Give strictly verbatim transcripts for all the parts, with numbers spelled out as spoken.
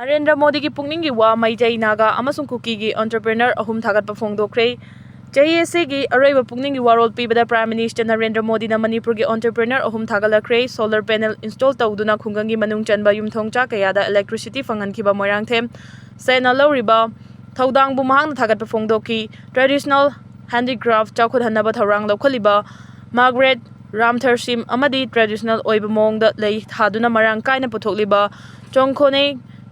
ꯅꯔꯦꯟꯗ꯭ꯔ ꯃꯣꯗꯤꯒꯤ ꯄꯨꯛꯅꯤꯡꯒꯤ ꯋꯥ ꯃꯩꯇꯩ, ꯅꯥꯒꯥ ꯑꯃꯁꯨꯡ ꯀꯨꯀꯤꯒꯤ entrepreneur ꯑꯍꯨꯝ ꯊꯥꯒꯠꯄ ꯐꯣꯡꯗꯣꯛꯈ꯭ꯔꯦ꯫ ꯆꯍꯤ ꯑꯁꯤꯒꯤ ꯑꯔꯣꯏꯕ ꯄꯨꯛꯅꯤꯡꯒꯤ ꯋꯥꯔꯣꯜ ꯄꯤꯕꯗ Prime Minister ꯅꯔꯦꯟꯗ꯭ꯔ ꯃꯣꯗꯤꯅ ꯃꯅꯤꯄꯨꯔꯒꯤ entrepreneur ꯑꯍꯨꯝ ꯊꯥꯒꯠꯂꯛꯈ꯭ꯔꯦ꯫ Solar panel install ꯇꯧꯗꯨꯅ ꯈꯨꯡꯒꯪꯒꯤ ꯃꯅꯨꯡ ꯆꯟꯕ ꯌꯨꯝꯊꯣꯡ ꯆꯥ ꯀꯌꯥꯗ electricity ꯐꯪꯍꯟꯈꯤꯕ ꯃꯣꯏꯔꯥꯡꯊꯦꯝ ꯁꯦꯅ ꯂꯧꯔꯤꯕ ꯊꯧꯗꯥꯡꯕꯨ ꯃꯍꯥꯛꯅ ꯊꯥꯒꯠꯄ ꯐꯣꯡꯗꯣꯛꯈꯤ꯫ Traditional handicraft ꯆꯥꯎꯈꯠꯍꯟꯅꯕ ꯊꯧꯔꯥꯡ ꯂꯧꯈꯠꯂꯤꯕ ꯃꯥꯔꯒꯔꯦꯠ ꯔꯥꯝꯊꯔꯁꯤꯝ ꯑꯃꯗꯤ traditional ꯑꯣꯏꯕ ꯃꯑꯣꯡꯗ ꯂꯩ ꯊꯥꯗꯨꯅ ꯃꯔꯥꯡ ꯀꯥꯏꯅ ꯄꯨꯊꯣꯛꯂꯤꯕ ꯆꯣꯡꯈꯣꯅꯦ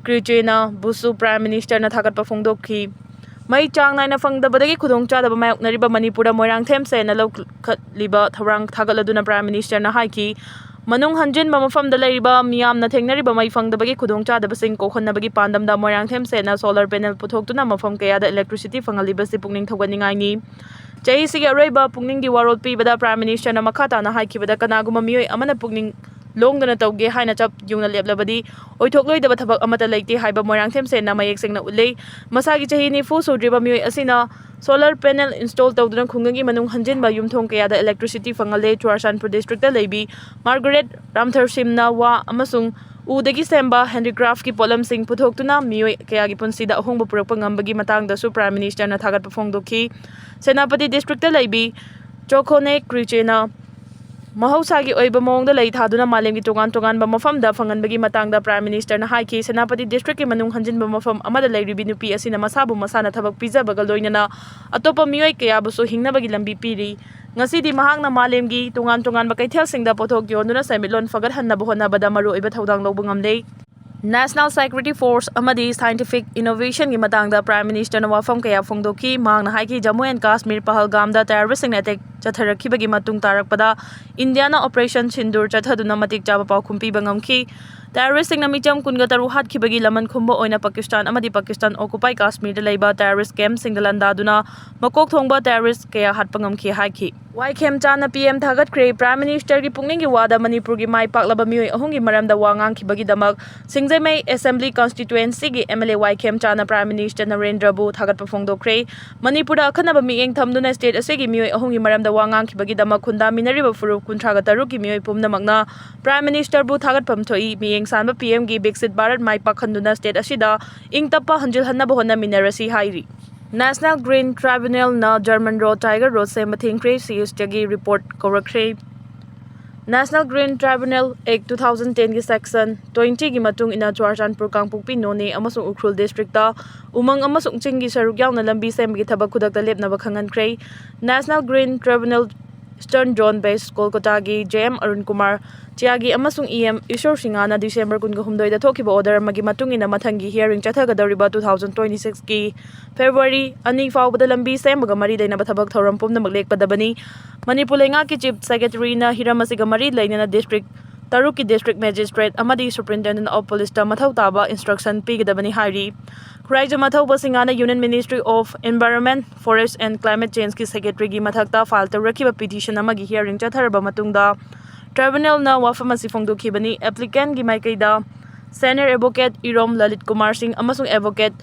ꯀ꯭ꯔꯤꯆꯦꯅ ꯕꯨꯁꯨ Prime Minister ꯅ ꯊꯥꯒꯠꯄ ꯐꯣꯡꯗꯣꯛꯈꯤ꯫ ꯃꯩ ꯆꯥꯡ ꯅꯥꯏꯅ ꯐꯪꯗꯕꯗꯒꯤ ꯈꯨꯗꯣꯡꯆꯥꯗꯕ ꯃꯥꯌꯣꯛꯅꯔꯤꯕ ꯃꯅꯤꯄꯨꯔꯗ ꯃꯣꯏꯔꯥꯡꯊꯦꯝ ꯁꯦꯅ ꯂꯧꯈꯠꯂꯤꯕ ꯊꯧꯔꯥꯡ ꯊꯥꯒꯠꯂꯗꯨꯅ Prime Minister ꯅ ꯍꯥꯏꯈꯤ, ꯃꯅꯨꯡ ꯍꯟꯖꯤꯟꯕ ꯃꯐꯝꯗ ꯂꯩꯔꯤꯕ ꯃꯤꯌꯥꯝꯅ ꯊꯦꯡꯅꯔꯤꯕ ꯃꯩ ꯐꯪꯗꯕꯒꯤ ꯈꯨꯗꯣꯡꯆꯥꯗꯕꯁꯤꯡ ꯀꯣꯛꯍꯟꯅꯕꯒꯤ ꯄꯥꯟꯗꯝꯗ ꯃꯣꯏꯔꯥꯡꯊꯦꯝ ꯁꯦꯅ solar panel ꯄꯨꯊꯣꯛꯇꯨꯅ ꯃꯐꯝ ꯀꯌꯥꯗ electricity ꯐꯪꯍꯜꯂꯤꯕꯁꯤ ꯄꯨꯛꯅꯤꯡ ꯊꯧꯒꯠꯅꯤꯡꯉꯥꯏꯅꯤ꯫ ꯆꯍꯤꯁꯤꯒꯤ ꯑꯔꯣꯏꯕ ꯄꯨꯛꯅꯤꯡꯒꯤ ꯋꯥꯔꯣꯜ ꯄꯤꯕꯗ Prime Minister ꯅ ꯃꯈꯥ ꯇꯥꯅ ꯍꯥꯏꯈꯤꯕꯗ, ꯀꯅꯥꯒꯨꯝꯕ ꯃꯤꯑꯣꯏ ꯑꯃꯅ ꯄꯨꯛꯅꯤꯡ ꯂꯣꯡꯗꯅ ꯇꯧꯒꯦ ꯍꯥꯏꯅ ꯆꯞ ꯌꯨꯡꯅ ꯂꯦꯞꯂꯕꯗꯤ ꯑꯣꯏꯊꯣꯛꯂꯣꯏꯗꯕ ꯊꯕꯛ ꯑꯃꯠꯇ ꯂꯩꯇꯦ ꯍꯥꯏꯕ ꯃꯣꯏꯔꯥꯡꯊꯦꯝ ꯁꯦꯅ ꯃꯌꯦꯛ ꯁꯦꯡꯅ ꯎꯠꯂꯦ꯫ ꯃꯁꯥꯒꯤ ꯆꯍꯤ ꯅꯤꯐꯨ ꯁꯨꯗ꯭ꯔꯤꯕ ꯃꯤꯑꯣꯏ ꯑꯁꯤꯅ solar panel install ꯇꯧꯗꯨꯅ ꯈꯨꯡꯒꯪꯒꯤ ꯃꯅꯨꯡ ꯍꯟꯖꯤꯟꯕ ꯌꯨꯝꯊꯣꯡ ꯀꯌꯥꯗ electricity ꯐꯪꯍꯜꯂꯦ꯫ ꯆꯨꯔꯥꯆꯥꯟꯄꯨꯔ district ꯇ ꯂꯩꯕꯤ ꯃꯥꯔꯒꯔꯦꯠ ꯔꯥꯝꯊꯔꯁꯤꯝꯅ ꯋꯥ ꯑꯃꯁꯨꯡ ꯎꯗꯒꯤ ꯁꯦꯝꯕ handicraft ꯀꯤ ꯄꯣꯠꯂꯝꯁꯤꯡ ꯄꯨꯊꯣꯛꯇꯨꯅ ꯃꯤꯑꯣꯏ ꯀꯌꯥꯒꯤ ꯄꯨꯟꯁꯤꯗ ꯑꯍꯣꯡꯕ ꯄꯨꯔꯛꯄ ꯉꯝꯕꯒꯤ ꯃꯇꯥꯡꯗꯁꯨ Prime Minister ꯅ ꯊꯥꯒꯠꯄ ꯐꯣꯡꯗꯣꯛꯈꯤ꯫ ꯁꯦꯅꯥꯄꯇꯤ district ꯇ ꯂꯩꯕꯤ ꯆꯣꯈꯣꯅꯦ ꯀ꯭ꯔꯤꯆꯦꯅ ꯃꯍꯧꯁꯥꯒꯤ ꯑꯣꯏꯕ ꯃꯑꯣꯡꯗ ꯂꯩ ꯊꯥꯗꯨꯅ ꯃꯥꯂꯦꯝꯒꯤ ꯇꯣꯉꯥꯟ ꯇꯣꯉꯥꯟꯕ ꯃꯐꯝꯗ ꯐꯪꯍꯟꯕꯒꯤ ꯃꯇꯥꯡꯗ Prime Minister ꯅ ꯍꯥꯏꯈꯤ꯫ ꯁꯦꯅꯥꯄꯇꯤ district ꯀꯤ ꯃꯅꯨꯡ ꯍꯟꯖꯤꯟꯕ ꯃꯐꯝ ꯑꯃꯗ ꯂꯩꯔꯤꯕꯤ ꯅꯨꯄꯤ ꯑꯁꯤꯅ ꯃꯁꯥꯕꯨ ꯃꯁꯥꯅ ꯊꯕꯛ ꯄꯤꯖꯕꯒ ꯂꯣꯏꯅꯅ ꯑꯇꯣꯞꯄ ꯃꯤꯑꯣꯏ ꯀꯌꯥꯕꯨꯁꯨ ꯍꯤꯡꯅꯕꯒꯤ ꯂꯝꯕꯤ ꯄꯤꯔꯤ꯫ ꯉꯁꯤꯗꯤ ꯃꯍꯥꯛꯅ ꯃꯥꯂꯦꯝꯒꯤ ꯇꯣꯉꯥꯟ ꯇꯣꯉꯥꯟꯕ ꯀꯩꯊꯦꯜꯁꯤꯡꯗ ꯄꯣꯠꯊꯣꯛ ꯌꯣꯟꯗꯨꯅ ꯁꯦꯟꯃꯤꯠꯂꯣꯟ ꯐꯒꯠꯍꯟꯅꯕ ꯍꯣꯠꯅꯕꯗ ꯃꯔꯨꯑꯣꯏꯕ ꯊꯧꯗꯥꯡ ꯂꯧꯕ ꯉꯝꯂꯦ꯫ National Security Force ꯑꯃꯗꯤ scientific innovation ꯒꯤ ꯃꯇꯥꯡꯗ Prime Minister ꯅ ꯋꯥꯐꯝ ꯀꯌꯥ ꯐꯣꯡꯗꯣꯛꯈꯤ꯫ ꯃꯍꯥꯛꯅ ꯍꯥꯏꯈꯤ, ꯖꯝꯃꯨ and ꯀꯥꯁꯃꯤꯔ ꯄꯍꯜꯒꯥꯝꯗ terrorist ꯁꯤꯡꯅ attack ꯆꯠꯊꯔꯛꯈꯤꯕꯒꯤ ꯃꯇꯨꯡ ꯇꯥꯔꯛꯄꯗ ꯏꯟꯗꯤꯌꯥꯅ Operation Sindoor ꯆꯠꯊꯗꯨꯅ ꯃꯇꯤꯛ ꯆꯥꯕ ꯄꯥꯎꯈꯨꯝ ꯄꯤꯕ ꯉꯝꯈꯤ꯫ Terrorist ꯁꯤꯡꯅ ꯃꯤꯆꯝ ꯀꯨꯟꯒ ꯇꯔꯨꯛ ꯍꯥꯠꯈꯤꯕꯒꯤ ꯂꯃꯟ ꯈꯨꯝꯕ ꯑꯣꯏꯅ ꯄꯥꯀꯤꯁꯇꯥꯟ ꯑꯃꯗꯤ ꯄꯥꯀꯤꯁꯇꯥꯟ occupied ꯀꯥꯁꯃꯤꯔꯗ ꯂꯩꯕ terrorist camp ꯁꯤꯡꯗ ꯂꯥꯟꯗꯥꯗꯨꯅ ꯃꯀꯣꯛ ꯊꯣꯡꯕ terrorist ꯀꯌꯥ ꯍꯥꯠꯄ ꯉꯝꯈꯤ ꯍꯥꯏꯈꯤ꯫ ꯋꯥꯏꯈꯦꯝ ꯆꯥꯅ P M ꯊꯥꯒꯠꯈ꯭ꯔꯦ꯫ Prime Minister ꯒꯤ ꯄꯨꯛꯅꯤꯡꯒꯤ ꯋꯥꯗ ꯃꯅꯤꯄꯨꯔꯒꯤ ꯃꯥꯏ ꯄꯥꯛꯂꯕ ꯃꯤꯑꯣꯏ ꯑꯍꯨꯝꯒꯤ ꯃꯔꯝꯗ ꯋꯥ ꯉꯥꯡꯈꯤꯕꯒꯤꯗꯃꯛ ꯁꯤꯡꯖꯃꯩ Assembly Constituency ꯒꯤ M L A ꯋꯥꯏꯈꯦꯝ ꯆꯥꯅ Prime Minister ꯅꯔꯦꯟꯗ꯭ꯔꯕꯨ ꯊꯥꯒꯠꯄ ꯐꯣꯡꯗꯣꯛꯈ꯭ꯔꯦ꯫ ꯃꯅꯤꯄꯨꯔꯗ ꯑꯈꯟꯅꯕ ꯃꯤꯠꯌꯦꯡ ꯊꯝꯗꯨꯅ state ꯑꯁꯤꯒꯤ ꯃꯤꯑꯣꯏ ꯑꯍꯨꯝꯒꯤ ꯃꯔꯝꯗ ꯋꯥ ꯉꯥꯡꯈꯤꯕꯒꯤꯗꯃꯛ ꯈꯨꯟꯗꯥꯃꯤꯟꯅꯔꯤꯕ ꯐꯨꯔꯨꯞ ꯀꯨꯟꯊ꯭ꯔꯥꯒ ꯇꯔꯨꯛꯀꯤ ꯃꯤꯑꯣꯏ ꯄꯨꯝꯅꯃꯛꯅ Prime Minister ꯕꯨ ꯊꯥꯒꯠꯐꯝ ꯊꯣꯛꯏ꯫ ꯃꯤꯠꯌꯦꯡ ꯁꯥꯟꯕ P M ꯒꯤ ꯕꯤꯛꯁꯤꯠ ꯚꯥꯔꯠ ꯃꯥꯏ ꯄꯥꯛꯍꯟꯗꯨꯅ state ꯑꯁꯤꯗ ꯏꯪ ꯇꯞꯄ ꯍꯟꯖꯤꯜꯍꯟꯅꯕ ꯍꯣꯠꯅꯃꯤꯟꯅꯔꯁꯤ ꯍꯥꯏꯔꯤ꯫ National Green Tribunal ꯅ German Road, Tiger Road ꯁꯦꯝꯕ ꯊꯤꯡꯈ꯭ꯔꯦ꯫ C H T ꯒꯤ report ꯀꯧꯔꯛꯈ꯭ꯔꯦ꯫ National Green Tribunal Act two thousand ten ꯒꯤ section twenty ꯒꯤ ꯃꯇꯨꯡ ꯏꯟꯅ ꯆꯨꯔꯥꯆꯥꯟꯄꯨꯔ, ꯀꯥꯡꯄꯣꯛꯄꯤ, ꯅꯣꯅꯦ ꯑꯃꯁꯨꯡ ꯎꯈ꯭ꯔꯨꯜ district ꯇ ꯎꯃꯪ ꯑꯃꯁꯨꯡ ꯆꯤꯡꯒꯤ ꯁꯔꯨꯛ ꯌꯥꯎꯅ ꯂꯝꯕꯤ ꯁꯦꯝꯕꯒꯤ ꯊꯕꯛ ꯈꯨꯗꯛꯇ ꯂꯦꯞꯅꯕ ꯈꯪꯍꯟꯈ꯭ꯔꯦ꯫ National Green Tribunal Eastern Zone Bench, ꯀꯣꯜꯀꯇꯥꯒꯤ J M Arun Kumar ꯇ꯭ꯌꯥꯒꯤ ꯑꯃꯁꯨꯡ E M ꯏꯁꯣꯔ ꯁꯤꯡꯍꯅ December ꯀꯨꯟꯒ ꯍꯨꯝꯗꯣꯏꯗ ꯊꯣꯛꯈꯤꯕ order ꯑꯃꯒꯤ ꯃꯇꯨꯡ ꯏꯟꯅ ꯃꯊꯪꯒꯤ hearing ꯆꯠꯊꯒꯗꯧꯔꯤꯕ two thousand twenty-six ꯀꯤ February ꯑꯅꯤ ꯐꯥꯎꯕꯗ ꯂꯝꯕꯤ ꯁꯦꯝꯕꯒ ꯃꯔꯤ ꯂꯩꯅꯕ ꯊꯕꯛ ꯊꯧꯔꯝ ꯄꯨꯝꯅꯃꯛ ꯂꯦꯞꯀꯗꯕꯅꯤ꯫ ꯃꯅꯤꯄꯨꯔ ꯂꯩꯉꯥꯛꯀꯤ Chief Secretary ꯅ ꯍꯤꯔꯝ ꯑꯁꯤꯒ ꯃꯔꯤ ꯂꯩꯅꯅ district ꯇꯔꯨꯛꯀꯤ district magistrate ꯑꯃꯗꯤ Superintendent of Police ꯇ ꯃꯊꯧ ꯇꯥꯕ instruction ꯄꯤꯒꯗꯕꯅꯤ ꯍꯥꯏꯔꯤ꯫ ꯈꯨꯔꯥꯏꯖꯝ ꯑꯊꯧꯕ ꯁꯤꯡꯍꯅ Union Ministry of Environment, Forest and Climate Change ꯀꯤ Secretary ꯒꯤ ꯃꯊꯛꯇ file ꯇꯧꯔꯛꯈꯤꯕ petition ꯑꯃꯒꯤ hearing ꯆꯠꯊꯔꯕ ꯃꯇꯨꯡꯗ tribunal ꯅ ꯋꯥꯐꯝ ꯑꯁꯤ ꯐꯣꯡꯗꯣꯛꯈꯤꯕꯅꯤ꯫ Applicant ꯒꯤ ꯃꯥꯏꯀꯩꯗ senior advocate ꯏꯔꯣꯝ ꯂꯂꯤꯠ ꯀꯨꯃꯥꯔ ꯁꯤꯡ ꯑꯃꯁꯨꯡ advocate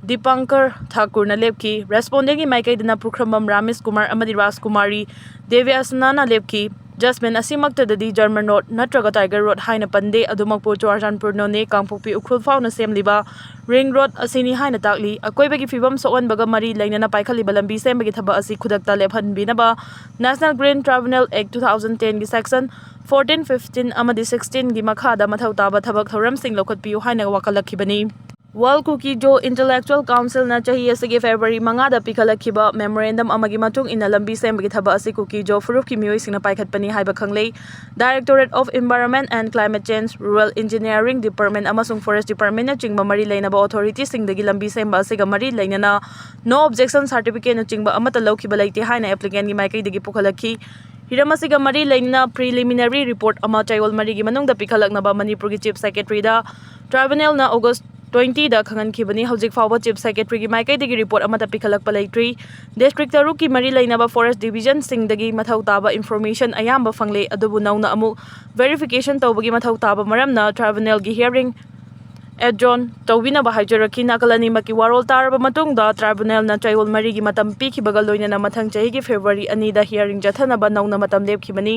ꯗꯤꯄꯥꯡꯀꯔ ꯊꯥꯀꯨꯔꯅ ꯂꯦꯞꯈꯤ꯫ Respondent ꯀꯤ ꯃꯥꯏꯀꯩꯗꯅ ꯄꯨꯈ꯭ꯔꯝꯕꯝ ꯔꯥꯃꯦꯁ ꯀꯨꯃꯥꯔ ꯑꯃꯗꯤ ꯔꯥꯖꯀꯨꯃꯥꯔꯤ ꯗꯦꯕ꯭ꯌꯥꯁꯅꯥꯅ ꯂꯦꯞꯈꯤ꯫ Judgment ꯑꯁꯤꯃꯛꯇꯗꯗꯤ German Road ꯅꯠꯇ꯭ꯔꯒ Tiger Road ꯍꯥꯏꯅ ꯄꯟꯗꯦ꯫ ꯑꯗꯨꯃꯛꯄꯨ ꯆꯨꯔꯥꯆꯥꯟꯄꯨꯔ, ꯅꯣꯅꯦ, ꯀꯥꯡꯄꯣꯛꯄꯤ, ꯎꯈ꯭ꯔꯨꯜ ꯐꯥꯎꯅ ꯁꯦꯝꯂꯤꯕ ring road ꯑꯁꯤꯅꯤ ꯍꯥꯏꯅ ꯇꯥꯛꯂꯤ꯫ ꯑꯀꯣꯏꯕꯒꯤ ꯐꯤꯕꯝ ꯁꯣꯛꯍꯟꯕꯒ ꯃꯔꯤ ꯂꯩꯅꯅ ꯄꯥꯏꯈꯠꯂꯤꯕ ꯂꯝꯕꯤ ꯁꯦꯝꯕꯒꯤ ꯊꯕꯛ ꯑꯁꯤ ꯈꯨꯗꯛꯇ ꯂꯦꯞꯍꯟꯕꯤꯅꯕ National Green Tribunal Act two thousand ten ꯒꯤ section fourteen, fifteen ꯑꯃꯗꯤ sixteen ꯒꯤ ꯃꯈꯥꯗ ꯃꯊꯧ ꯇꯥꯕ ꯊꯕꯛ ꯊꯧꯔꯝꯁꯤꯡ ꯂꯧꯈꯠꯄꯤꯌꯨ ꯍꯥꯏꯅ ꯋꯥꯀꯠꯂꯛꯈꯤꯕꯅꯤ꯫ World Kuki-Zo Intellectual Council ꯅ ꯆꯍꯤ ꯑꯁꯤꯒꯤ February ꯃꯉꯥꯗ ꯄꯤꯈꯠꯂꯛꯈꯤꯕ memorandum ꯑꯃꯒꯤ ꯃꯇꯨꯡ ꯏꯟꯅ ꯂꯝꯕꯤ ꯁꯦꯝꯕꯒꯤ ꯊꯕꯛ ꯑꯁꯤ ꯀꯨꯀꯤ-ꯖꯣ ꯐꯨꯔꯨꯞꯀꯤ ꯃꯤꯑꯣꯏꯁꯤꯡꯅ ꯄꯥꯏꯈꯠꯄꯅꯤ ꯍꯥꯏꯕ ꯈꯪꯂꯦ꯫ Directorate of Environment and Climate Change, Rural Engineering Department ꯑꯃꯁꯨꯡ Forest Department ꯅꯆꯤꯡꯕ ꯃꯔꯤ ꯂꯩꯅꯕ authority ꯁꯤꯡꯗꯒꯤ ꯂꯝꯕꯤ ꯁꯦꯝꯕ ꯑꯁꯤꯒ ꯃꯔꯤ ꯂꯩꯅꯅ no objection certificate ꯅꯆꯤꯡꯕ ꯑꯃꯠꯇ ꯂꯧꯈꯤꯕ ꯂꯩꯇꯦ ꯍꯥꯏꯅ applicant ꯀꯤ ꯃꯥꯏꯀꯩꯗꯒꯤ ꯄꯨꯈꯠꯂꯛꯈꯤ꯫ ꯍꯤꯔꯝ ꯑꯁꯤꯒ ꯃꯔꯤ ꯂꯩꯅꯅ preliminary report ꯑꯃ ꯆꯌꯣꯜ ꯃꯔꯤꯒꯤ ꯃꯅꯨꯡꯗ ꯄꯤꯈꯠꯂꯛꯅꯕ ꯃꯅꯤꯄꯨꯔꯒꯤ Chief Secretary ꯗ tribunal ꯅ August twenty ꯗ ꯈꯪꯍꯟꯈꯤꯕꯅꯤ꯫ ꯍꯧꯖꯤꯛ ꯐꯥꯎꯕ Chief Secretary ꯒꯤ ꯃꯥꯏꯀꯩꯗꯒꯤ report ꯑꯃꯠꯇ ꯄꯤꯈꯠꯂꯛꯄ ꯂꯩꯇ꯭ꯔꯤ꯫ District ꯇꯔꯨꯛꯀꯤ ꯃꯔꯤ ꯂꯩꯅꯕ forest division ꯁꯤꯡꯗꯒꯤ ꯃꯊꯧ ꯇꯥꯕ information ꯑꯌꯥꯝꯕ ꯐꯪꯂꯦ, ꯑꯗꯨꯕꯨ ꯅꯧꯅ ꯑꯃꯨꯛ verification ꯇꯧꯕꯒꯤ ꯃꯊꯧ ꯇꯥꯕ ꯃꯔꯝꯅ tribunal ꯒꯤ hearing adjourn ꯇꯧꯕꯤꯅꯕ ꯍꯥꯏꯖꯔꯛꯈꯤ꯫ ꯅꯥꯀꯜ ꯑꯅꯤꯃꯛꯀꯤ ꯋꯥꯔꯣꯜ ꯇꯥꯔꯕ ꯃꯇꯨꯡꯗ tribunalꯅ ꯆꯌꯣꯜ ꯃꯔꯤꯒꯤ ꯃꯇꯝ ꯄꯤꯈꯤꯕꯒ ꯂꯣꯏꯅꯅ ꯃꯊꯪ ꯆꯍꯤꯒꯤ February ꯑꯅꯤꯗ hearing ꯆꯠꯊꯅꯕ ꯅꯧꯅ ꯃꯇꯝ ꯂꯦꯞꯈꯤꯕꯅꯤ꯫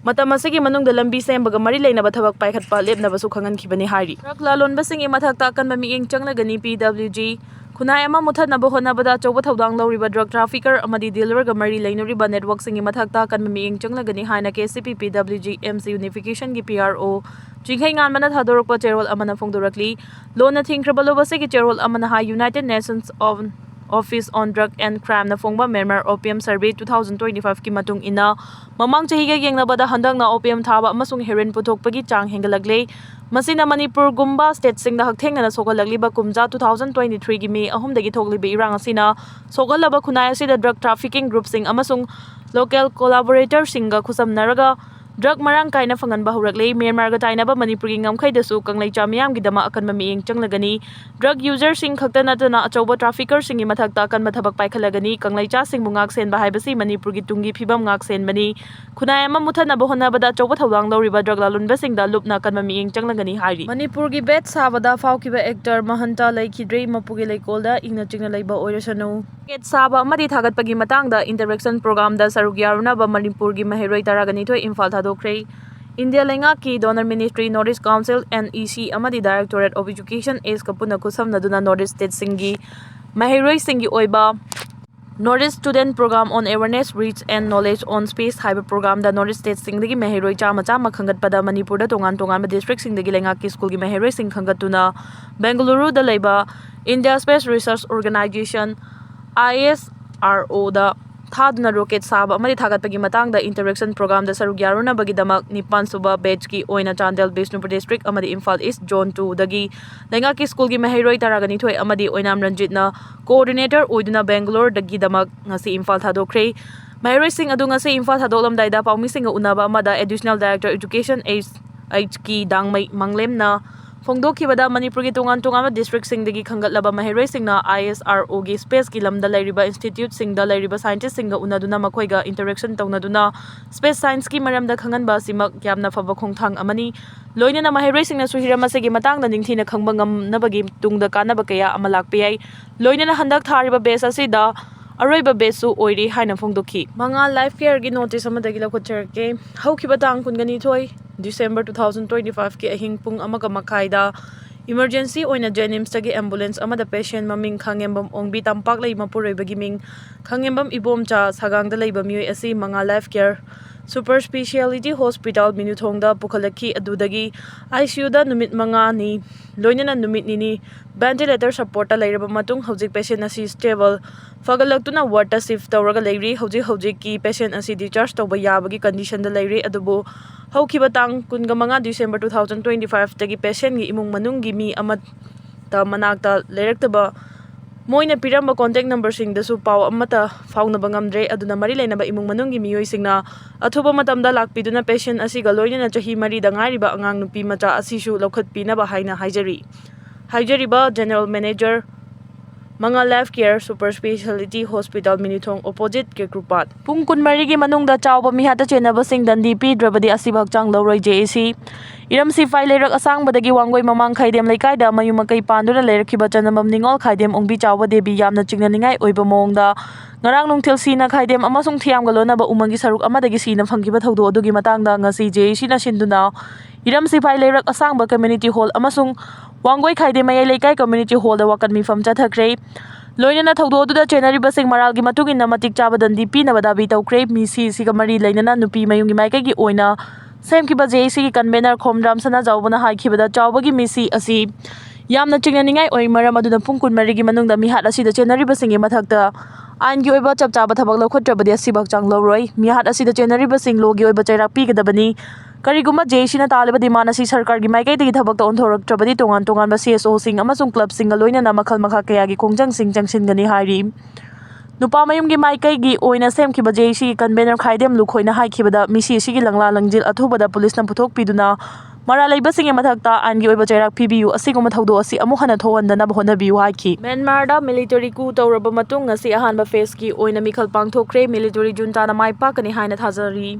ꯃꯇꯝ ꯑꯁꯤꯒꯤ ꯃꯅꯨꯡꯗ ꯂꯝꯕꯤ ꯁꯦꯝꯕꯒ ꯃꯔꯤ ꯂꯩꯅꯕ ꯊꯕꯛ ꯄꯥꯏꯈꯠꯄ ꯂꯦꯞꯅꯕꯁꯨ ꯈꯪꯍꯟꯈꯤꯕꯅꯤ ꯍꯥꯏꯔꯤ꯫ Drug ꯂꯥꯂꯣꯟꯕꯁꯤꯡꯒꯤ ꯃꯊꯛꯇ ꯑꯀꯟꯕ ꯃꯤꯠꯌꯦꯡ ꯆꯪꯂꯒꯅꯤ꯫ P W G ꯈꯨꯟꯅꯥꯏ ꯑꯃ ꯃꯨꯠꯊꯠꯅꯕ ꯍꯣꯠꯅꯕꯗ ꯑꯆꯧꯕ ꯊꯧꯗꯥꯡ ꯂꯧꯔꯤꯕ drug trafficker ꯑꯃꯗꯤ dealerꯒ ꯃꯔꯤ ꯂꯩꯅꯔꯤꯕ networkꯁꯤꯡꯒꯤ ꯃꯊꯛꯇ ꯑꯀꯟꯕ ꯃꯤꯠꯌꯦꯡ ꯆꯪꯂꯒꯅꯤ ꯍꯥꯏꯅ K C P P W G M C Unificationꯒꯤ P R O ꯆꯤꯡꯈꯩ ꯉꯥꯟꯕꯅ ꯊꯥꯗꯣꯔꯛꯄ ꯆꯦꯔꯣꯜ ꯑꯃꯅ ꯐꯣꯡꯗꯣꯔꯛꯂꯤ꯫ ꯂꯣꯟꯅ ꯊꯤꯡꯈ꯭ꯔꯕ ꯂꯨꯞ ꯑꯁꯤꯒꯤ ꯆꯦꯔꯣꯜ ꯑꯃꯅ ꯍꯥꯏ, United Nations on Office on Drug and Crimeꯅ ꯐꯣꯡꯕ Myanmar Opium Survey two thousand twenty fiveꯀꯤ ꯃꯇꯨꯡ ꯏꯟꯅ, ꯃꯃꯥꯡ ꯆꯍꯤꯒ ꯌꯦꯡꯅꯕꯗ ꯍꯟꯗꯛꯅ opium ꯊꯥꯕ ꯑꯃꯁꯨꯡ heroin ꯄꯨꯊꯣꯛꯄꯒꯤ ꯆꯥꯡ ꯍꯦꯟꯒꯠꯂꯛꯂꯦ꯫ ꯃꯁꯤꯅ ꯃꯅꯤꯄꯨꯔꯒꯨꯝꯕ stateꯁꯤꯡꯗ ꯍꯛꯊꯦꯡꯅꯅ ꯁꯣꯛꯍꯜꯂꯛꯂꯤꯕ ꯀꯨꯝꯖꯥ two thousand twenty threeꯒꯤ May ꯑꯍꯨꯝꯗꯒꯤ ꯊꯣꯛꯂꯤꯕ ꯏꯔꯥꯡ ꯑꯁꯤꯅ ꯁꯣꯛꯍꯜꯂꯕ ꯈꯨꯟꯅꯥꯏ ꯑꯁꯤꯗ drug trafficking groupꯁꯤꯡ ꯑꯃꯁꯨꯡ local collaboratorꯁꯤꯡꯒ ꯈꯨꯠꯁꯝꯅꯔꯒ drug ꯃꯔꯥꯡ ꯀꯥꯏꯅ ꯐꯪꯍꯟꯕ ꯍꯧꯔꯛꯂꯦ꯫ ꯃ꯭ꯌꯥꯟꯃꯥꯔꯒ ꯇꯥꯏꯅꯕ ꯃꯅꯤꯄꯨꯔꯒꯤ ꯉꯝꯈꯩꯗꯁꯨ ꯀꯪꯂꯩꯆꯥ ꯃꯤꯌꯥꯝꯒꯤꯗꯃꯛ ꯑꯀꯟꯕ ꯃꯤꯠꯌꯦꯡ ꯆꯪꯂꯒꯅꯤ꯫ Drug userꯁꯤꯡ ꯈꯛꯇ ꯅꯠꯇꯅ ꯑꯆꯧꯕ traffickerꯁꯤꯡꯒꯤ ꯃꯊꯛꯇ ꯑꯀꯟꯕ ꯊꯕꯛ ꯄꯥꯏꯈꯠꯂꯒꯅꯤ꯫ ꯀꯪꯂꯩꯆꯥꯁꯤꯡꯕꯨ ꯉꯥꯛ ꯁꯦꯟꯕ ꯍꯥꯏꯕꯁꯤ ꯃꯅꯤꯄꯨꯔꯒꯤ ꯇꯨꯡꯒꯤ ꯐꯤꯕꯝ ꯉꯥꯛ ꯁꯦꯟꯕꯅꯤ꯫ ꯈꯨꯟꯅꯥꯏ ꯑꯃ ꯃꯨꯠꯊꯠꯅꯕ ꯍꯣꯠꯅꯕꯗ ꯑꯆꯧꯕ ꯊꯧꯗꯥꯡ ꯂꯧꯔꯤꯕ drug ꯂꯥꯂꯣꯟꯕꯁꯤꯡꯗ ꯂꯨꯞꯅ ꯑꯀꯟꯕ ꯃꯤꯠꯌꯦꯡ ꯆꯪꯂꯒꯅꯤ ꯍꯥꯏꯔꯤ꯫ ꯃꯅꯤꯄꯨꯔꯒꯤ ꯕꯦꯠ ꯁꯥꯕꯗ ꯐꯥꯎꯈꯤꯕ actor ꯃꯍꯟꯇ ꯂꯩꯈꯤꯗ꯭ꯔꯦ꯫ ꯃꯄꯨꯒꯤ ꯂꯩꯀꯣꯜꯗ ꯏꯪꯅ ꯆꯤꯛꯅ ꯂꯩꯕ ꯑꯣꯏꯔꯁꯅꯨ꯫ ꯕꯦꯠ ꯁꯥꯕ ꯑꯃꯗꯤ ꯊꯥꯒꯠꯄꯒꯤ ꯃꯇꯥꯡꯗ interaction programꯗ ꯁꯔꯨꯛ ꯌꯥꯔꯨꯅꯕ ꯃꯅꯤꯄꯨꯔꯒꯤ ꯃꯍꯩꯔꯣꯏ ꯇꯔꯥꯒ ꯅꯤꯊꯣꯏ ꯏꯝꯐꯥꯜ ꯊꯥꯗꯣꯛꯈ꯭ꯔꯦ꯫ ꯏꯟꯗꯤꯌꯥ ꯂꯩꯉꯥꯛꯀꯤ Donor Ministry, North East Council, N E C ꯑꯃꯗꯤ Directorate of Education, Ace ꯀ ꯄꯨꯟꯅ ꯈꯨꯠꯁꯝꯅꯗꯨꯅ North East stateꯁꯤꯡꯒꯤ ꯃꯍꯩꯔꯣꯏꯁꯤꯡꯒꯤ ꯑꯣꯏꯕ North East Student Program on Awareness, Reach and Knowledge on Space ꯍꯥꯏꯕ programꯗ North East stateꯁꯤꯡꯗꯒꯤ ꯃꯍꯩꯔꯣꯏ ꯆꯥꯝꯃ ꯆꯥꯝꯃ ꯈꯟꯒꯠꯄꯗ ꯃꯅꯤꯄꯨꯔꯗ ꯇꯣꯉꯥꯟ ꯇꯣꯉꯥꯟꯕ districtꯁꯤꯡꯗꯒꯤ ꯂꯩꯉꯥꯛꯀꯤ ꯁ꯭ꯀꯨꯜꯒꯤ ꯃꯍꯩꯔꯣꯏꯁꯤꯡ ꯈꯟꯒꯠꯇꯨꯅ ꯕꯦꯡꯒꯂꯨꯔꯨꯗ ꯂꯩꯕ India Space Research Organisation, I S R Oꯗ ꯊꯥꯗꯨꯅ rocket ꯁꯥꯕ ꯑꯃꯗꯤ ꯊꯥꯒꯠꯄꯒꯤ ꯃꯇꯥꯡꯗ interaction programꯗ ꯁꯔꯨꯛ ꯌꯥꯔꯨꯅꯕꯒꯤꯗꯃꯛ ꯅꯤꯄꯥꯟ ꯁꯨꯕ batchꯀꯤ ꯑꯣꯏꯅ ꯆꯥꯟꯗꯦꯜ, ꯕꯤꯁꯅꯨꯄꯨꯔ district ꯑꯃꯗꯤ ꯏꯝꯐꯥꯜ East Zone twoꯗꯒꯤ ꯂꯩꯉꯥꯛꯀꯤ ꯁ꯭ꯀꯨꯜꯒꯤ ꯃꯍꯩꯔꯣꯏ ꯇꯔꯥꯒ ꯅꯤꯊꯣꯏ ꯑꯃꯗꯤ ꯑꯣꯏꯅꯥꯝ ꯔꯟꯖꯤꯠꯅ coordinator ꯑꯣꯏꯗꯨꯅ ꯕꯦꯡꯒꯂꯣꯔꯗꯒꯤꯗꯃꯛ ꯉꯁꯤ ꯏꯝꯐꯥꯜ ꯊꯥꯗꯣꯛꯈ꯭ꯔꯦ꯫ ꯃꯍꯩꯔꯣꯏꯁꯤꯡ ꯑꯗꯨ ꯉꯁꯤ ꯏꯝꯐꯥꯜ ꯊꯥꯗꯣꯛꯂꯝꯗꯥꯏꯗ ꯄꯥꯎꯃꯤꯁꯤꯡꯒ ꯎꯅꯕ ꯑꯃꯗ Additional Director Education H H ꯀꯤ ꯗꯥꯡꯃꯩ ꯃꯪꯂꯦꯝꯅ ꯐꯣꯡꯗꯣꯛꯈꯤꯕꯗ, ꯃꯅꯤꯄꯨꯔꯒꯤ ꯇꯣꯉꯥꯟ ꯇꯣꯉꯥꯟꯕ districtꯁꯤꯡꯗꯒꯤ ꯈꯟꯒꯠꯂꯕ ꯃꯍꯩꯔꯣꯏꯁꯤꯡꯅ ISROꯒꯤ spaceꯀꯤ ꯂꯝꯗ ꯂꯩꯔꯤꯕ instituteꯁꯤꯡꯗ ꯂꯩꯔꯤꯕ scientistꯁꯤꯡꯒ ꯎꯅꯗꯨꯅ ꯃꯈꯣꯏꯒ interaction ꯇꯧꯅꯗꯨꯅ space scienceꯀꯤ ꯃꯔꯝꯗ ꯈꯪꯍꯟꯕ ꯑꯁꯤꯃꯛ ꯌꯥꯝꯅ ꯐꯕ ꯈꯣꯡꯊꯥꯡ ꯑꯃꯅꯤ꯫ ꯂꯣꯏꯅꯅ ꯃꯍꯩꯔꯣꯏꯁꯤꯡꯅꯁꯨ ꯍꯤꯔꯝ ꯑꯁꯤꯒꯤ ꯃꯇꯥꯡꯗ ꯅꯤꯡꯊꯤꯅ ꯈꯪꯕ ꯉꯝꯅꯕꯒꯤ ꯇꯨꯡꯗ ꯀꯥꯟꯅꯕ ꯀꯌꯥ ꯑꯃ ꯂꯥꯛꯄ ꯌꯥꯏ꯫ ꯂꯣꯏꯅꯅ ꯍꯟꯗꯛ ꯊꯥꯔꯤꯕ batch ꯑꯁꯤꯗ ꯑꯔꯣꯏꯕ batchꯁꯨ ꯑꯣꯏꯔꯤ ꯍꯥꯏꯅ ꯐꯣꯡꯗꯣꯛꯈꯤ꯫ ꯃꯉꯥꯜ Life Careꯒꯤ notice ꯑꯃꯗꯒꯤ ꯂꯧꯈꯠꯆꯔꯛꯀꯦ꯫ ꯍꯧꯈꯤꯕ ꯇꯥꯡ ꯀꯨꯟꯒꯅꯤꯊꯣꯏ December two thousand twenty fiveꯀꯤ ꯑꯍꯤꯡ ꯄꯨꯡ ꯑꯃꯒ ꯃꯈꯥꯏꯗ emergency ꯑꯣꯏꯅ JNIMSꯇꯒꯤ ambulance ꯑꯃꯗ patient ꯃꯃꯤꯡ ꯈꯥꯉꯦꯝꯕꯝ ꯑꯣꯡꯕꯤ, ꯇꯝꯄꯥꯛꯂꯩ ꯃꯄꯨꯔꯣꯏꯕꯒꯤ ꯃꯤꯡ ꯈꯥꯉꯦꯝꯕꯝ ꯏꯕꯣꯝꯆꯥ, ꯁꯥꯒꯥꯡꯗ ꯂꯩꯕ ꯃꯤꯑꯣꯏ ꯑꯁꯤ ꯃꯉꯥꯜ Life Care Super Speciality Hospital ꯃꯤꯅꯨꯊꯣꯡꯗ ꯄꯨꯈꯠꯂꯛꯈꯤ꯫ ꯑꯗꯨꯗꯒꯤ ICUꯗ ꯅꯨꯃꯤꯠ ꯃꯉꯥꯅꯤ, ꯂꯣꯏꯅꯅ ꯅꯨꯃꯤꯠ ꯅꯤꯅꯤ ventilator supportꯇ ꯂꯩꯔꯕ ꯃꯇꯨꯡ, ꯍꯧꯖꯤꯛ patient ꯑꯁꯤ stable ꯐꯒꯠꯂꯛꯇꯨꯅ wardꯇ shift ꯇꯧꯔꯒ ꯂꯩꯔꯤ꯫ ꯍꯧꯖꯤꯛ ꯍꯧꯖꯤꯛꯀꯤ patient ꯑꯁꯤ discharge ꯇꯧꯕ ꯌꯥꯕꯒꯤ conditionꯗ ꯂꯩꯔꯤ꯫ ꯑꯗꯨꯕꯨ ꯍꯧꯈꯤꯕ ꯇꯥꯡ ꯀꯨꯟꯒ ꯃꯉꯥ December two thousand twenty fiveꯇꯒꯤ patientꯒꯤ ꯏꯃꯨꯡ ꯃꯅꯨꯡꯒꯤ ꯃꯤ ꯑꯃꯠꯇ ꯃꯅꯥꯛꯇ ꯂꯩꯔꯛꯇꯕ, ꯃꯣꯏꯅ ꯄꯤꯔꯝꯕ contact numberꯁꯤꯡꯗꯁꯨ ꯄꯥꯎ ꯑꯃꯠꯇ ꯐꯥꯎꯅꯕ ꯉꯝꯗ꯭ꯔꯦ꯫ ꯑꯗꯨꯅ ꯃꯔꯤ ꯂꯩꯅꯕ ꯏꯃꯨꯡ ꯃꯅꯨꯡꯒꯤ ꯃꯤꯑꯣꯏꯁꯤꯡꯅ ꯑꯊꯨꯕ ꯃꯇꯝꯗ ꯂꯥꯛꯄꯤꯗꯨꯅ patient ꯑꯁꯤꯒ ꯂꯣꯏꯅꯅ ꯆꯍꯤ ꯃꯔꯤꯗ ꯉꯥꯏꯔꯤꯕ ꯑꯉꯥꯡ ꯅꯨꯄꯤ ꯃꯆꯥ ꯑꯁꯤꯁꯨ ꯂꯧꯈꯠꯄꯤꯅꯕ ꯍꯥꯏꯅ ꯍꯥꯏꯖꯔꯤ꯫ ꯍꯥꯏꯖꯔꯤꯕ General Manager, ꯃꯉꯥꯜ Life Care Super Speciality Hospital, ꯃꯤꯅꯨꯊꯣꯡ, opposite ꯀꯦꯀ꯭ꯔꯨꯄꯥꯠ꯫ ꯄꯨꯡ ꯀꯨꯟꯃꯔꯤꯒꯤ ꯃꯅꯨꯡꯗ ꯆꯥꯎꯕ ꯃꯤꯍꯥꯠꯇ ꯆꯦꯟꯅꯕꯁꯤꯡ ꯗꯟꯗꯤ ꯄꯤꯗ꯭ꯔꯕꯗꯤ ꯑꯁꯤꯕ ꯍꯛꯆꯥꯡ ꯂꯧꯔꯣꯏ, JAC꯫ ꯏꯔꯝ ꯁꯤꯐꯥꯏ ꯂꯩꯔꯛ ꯑꯁꯥꯡꯕꯗꯒꯤ ꯋꯥꯡꯒꯣꯏ ꯃꯃꯥꯡ ꯈꯥꯏꯗꯦꯝ ꯂꯩꯀꯥꯏꯗ ꯃꯌꯨꯝ ꯃꯀꯩ ꯄꯥꯟꯗꯨꯅ ꯂꯩꯔꯛꯈꯤꯕ ꯆꯅꯝꯕꯝ ꯅꯤꯉꯣꯜ ꯈꯥꯏꯗꯦꯝ ꯑꯣꯡꯕꯤ ꯆꯥꯎꯕ ꯗꯦꯕꯤ ꯌꯥꯝꯅ ꯆꯤꯡꯅꯅꯤꯡꯉꯥꯏ ꯑꯣꯏꯕ ꯃꯑꯣꯡꯗ ꯉꯔꯥꯡ ꯅꯨꯡꯊꯤꯜ ꯁꯤꯅ ꯈꯥꯏꯗꯦꯝ ꯑꯃꯁꯨꯡ ꯊꯤꯌꯥꯝꯒ ꯂꯣꯟꯅꯕ ꯎꯃꯪꯒꯤ ꯁꯔꯨꯛ ꯑꯃꯗꯒꯤ ꯁꯤꯅ ꯐꯪꯈꯤꯕ ꯊꯧꯗꯣꯛ ꯑꯗꯨꯒꯤ ꯃꯇꯥꯡꯗ ꯉꯁꯤ JACꯅ ꯁꯤꯟꯗꯨꯅ ꯏꯔꯝ ꯁꯤꯐꯥꯏ ꯂꯩꯔꯛ ꯑꯁꯥꯡꯕ community hall ꯑꯃꯁꯨꯡ ꯋꯥꯡꯒꯣꯏ ꯈꯥꯏꯗꯦꯝ ꯃꯌꯥꯏ ꯂꯩꯀꯥꯏ community hallꯗ ꯋꯥꯀꯠ ꯃꯤꯐꯝ ꯆꯠꯊꯈ꯭ꯔꯦ꯫ ꯂꯣꯏꯅꯅ ꯊꯧꯗꯣꯛ ꯑꯗꯨꯗ ꯆꯦꯟꯅꯔꯤꯕꯁꯤꯡ ꯃꯔꯥꯜꯒꯤ ꯃꯇꯨꯡ ꯏꯟꯅ ꯃꯇꯤꯛ ꯆꯥꯕ ꯗꯟꯗꯤ ꯄꯤꯅꯕ ꯗꯥꯕꯤ ꯇꯧꯈ꯭ꯔꯦ꯫ ꯃꯤꯁꯤ ꯑꯁꯤꯒ ꯃꯔꯤ ꯂꯩꯅꯅ ꯅꯨꯄꯤ ꯃꯌꯨꯝꯒꯤ ꯃꯥꯏꯀꯩꯒꯤ ꯑꯣꯏꯅ ꯁꯦꯝꯈꯤꯕ JACꯒꯤ convener ꯈꯣꯝꯗ꯭ꯔꯥꯝ ꯁꯅꯥꯖꯥꯎꯕꯅ ꯍꯥꯏꯈꯤꯕꯗ, ꯆꯥꯎꯕꯒꯤ ꯃꯤꯁꯤ ꯑꯁꯤ ꯌꯥꯝꯅ ꯆꯤꯡꯅꯅꯤꯡꯉꯥꯏ ꯑꯣꯏ, ꯃꯔꯝ ꯑꯗꯨꯅ ꯄꯨꯡ ꯀꯨꯟꯃꯔꯤꯒꯤ ꯃꯅꯨꯡꯗ ꯃꯤꯍꯥꯠ ꯑꯁꯤꯗ ꯆꯦꯟꯅꯔꯤꯕꯁꯤꯡꯒꯤ ꯃꯊꯛꯇ ꯑꯥꯏꯟꯒꯤ ꯑꯣꯏꯕ ꯆꯞ ꯆꯥꯕ ꯊꯕꯛ ꯂꯧꯈꯠꯇ꯭ꯔꯕꯗꯤ ꯑꯁꯤꯕ ꯍꯛꯆꯥꯡ ꯂꯧꯔꯣꯏ꯫ ꯃꯤꯍꯥꯠ ꯑꯁꯤꯗ ꯆꯦꯟꯅꯔꯤꯕꯁꯤꯡ lawꯒꯤ ꯑꯣꯏꯕ ꯆꯩꯔꯥꯛ ꯄꯤꯒꯗꯕꯅꯤ꯫ ꯀꯔꯤꯒꯨꯝꯕ JACꯅ ꯇꯥꯜꯂꯤꯕ demand ꯑꯁꯤ ꯁꯔꯀꯥꯔꯒꯤ ꯃꯥꯏꯀꯩꯗꯒꯤ ꯊꯕꯛꯇ ꯑꯣꯟꯊꯣꯔꯛꯇ꯭ꯔꯕꯗꯤ ꯇꯣꯉꯥꯟ ꯇꯣꯉꯥꯟꯕ CSOꯁꯤꯡ ꯑꯃꯁꯨꯡ clubꯁꯤꯡꯒ ꯂꯣꯏꯅꯅ ꯃꯈꯜ ꯃꯈꯥ ꯀꯌꯥꯒꯤ ꯈꯣꯡꯖꯪꯁꯤꯡ ꯆꯪꯁꯤꯟꯒꯅꯤ ꯍꯥꯏꯔꯤ꯫ ꯅꯨꯄꯥ ꯃꯌꯨꯝꯒꯤ ꯃꯥꯏꯀꯩꯒꯤ ꯑꯣꯏꯅ ꯁꯦꯝꯈꯤꯕ JACꯒꯤ convener ꯈꯥꯏꯗꯦꯝ ꯂꯨꯈꯣꯏꯅ ꯍꯥꯏꯈꯤꯕꯗ, ꯃꯤꯁꯤ ꯑꯁꯤꯒꯤ ꯂꯪꯂꯥ ꯂꯪꯖꯤꯜ ꯑꯊꯨꯕꯗ ꯄꯨꯂꯤꯁꯅ ꯄꯨꯊꯣꯛꯄꯤꯗꯨꯅ ꯃꯔꯥꯜ ꯂꯩꯕꯁꯤꯡꯒꯤ ꯃꯊꯛꯇ ꯑꯥꯏꯟꯒꯤ ꯑꯣꯏꯕ ꯆꯩꯔꯥꯛ ꯄꯤꯕꯤꯌꯨ, ꯑꯁꯤꯒꯨꯝꯕ ꯊꯧꯗꯣꯛ ꯑꯁꯤ ꯑꯃꯨꯛ ꯍꯟꯅ ꯊꯣꯛꯍꯟꯗꯅꯕ ꯍꯣꯠꯅꯕꯤꯌꯨ ꯍꯥꯏꯈꯤ꯫ ꯃ꯭ꯌꯥꯟꯃꯥꯔꯗ ꯃꯤꯂꯤꯇꯔꯤ coup ꯇꯧꯔꯕ ꯃꯇꯨꯡ ꯉꯁꯤ ꯑꯍꯥꯟꯕ phaseꯀꯤ ꯑꯣꯏꯅ ꯃꯤꯈꯜ ꯄꯥꯡꯊꯣꯛꯈ꯭ꯔꯦ꯫ ꯃꯤꯂꯤꯇꯔꯤ ꯖꯨꯟꯇꯥꯅ ꯃꯥꯏ ꯄꯥꯛꯀꯅꯤ ꯍꯥꯏꯅ ꯊꯥꯖꯔꯤ꯫